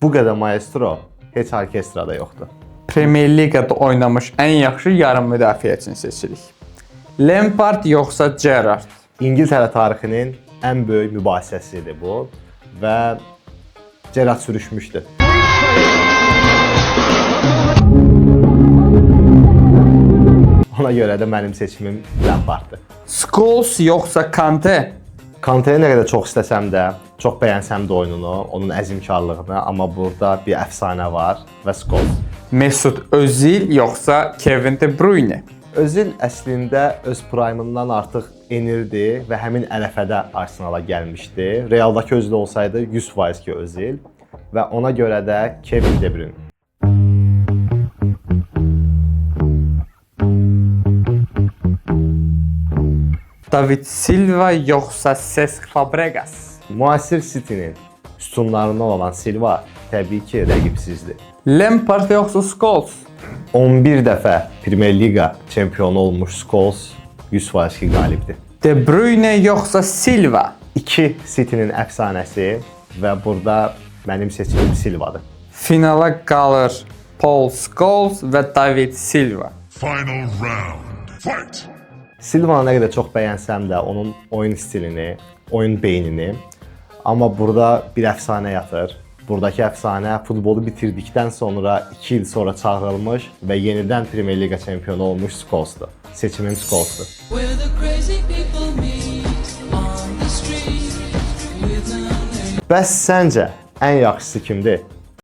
Bu qədər maestro heç orkestrada yoxdur. Premier Liqada oynamış ən yaxşı yarım müdafiəçini seçirik. Lampard yoxsa Gerrard? İngiltərə tarixinin ən böyük mübahisəsidir bu və Gerrard sürüşmüşdü. Ona görə də mənim seçimim Lamparddır. Scholes yoxsa Kante? Kanteni nə qədər çox istəsəm də, çox bəyənsəm də oyununu, onun əzmkarlığını, amma burada bir əfsanə var və Scholes. Mesut Özil yoxsa Kevin De Bruyne? Özil əslində öz prime-ından artıq enirdi və həmin ərəfədə Arsenala gəlmişdi. Realdakı Özil olsaydı 100% ki Özil və ona görə də Kevin De Bruyne. David Silva yoxsa Cesc Fabregas? Müasir City-nin sütunlarından olan Silva təbii ki, rəqibsizdir. Lampard yoxsa Scholes? 11 dəfə Premier Liqa çempionu olmuş Scholes 100% ki qalibdir. De Bruyne yoxsa Silva? 2 City-nin əfsanəsi və burada mənim seçimim Silvadır. Finala qalır Paul Scholes və David Silva. Final round. Fight! Silvanı nə qədər çox bəyənsəm də onun oyun stilini, oyun beynini, amma burada bir əfsanə yatır. Buradakı əfsanə futbolu bitirdikdən sonra 2 il sonra çağırılmış və yenidən Premier Liqa çempionu olmuş Scholes'dur. Seçimim Scholes'dur. Where the crazy people meet on the street with an Bəs səncə ən yaxşısı kimdir?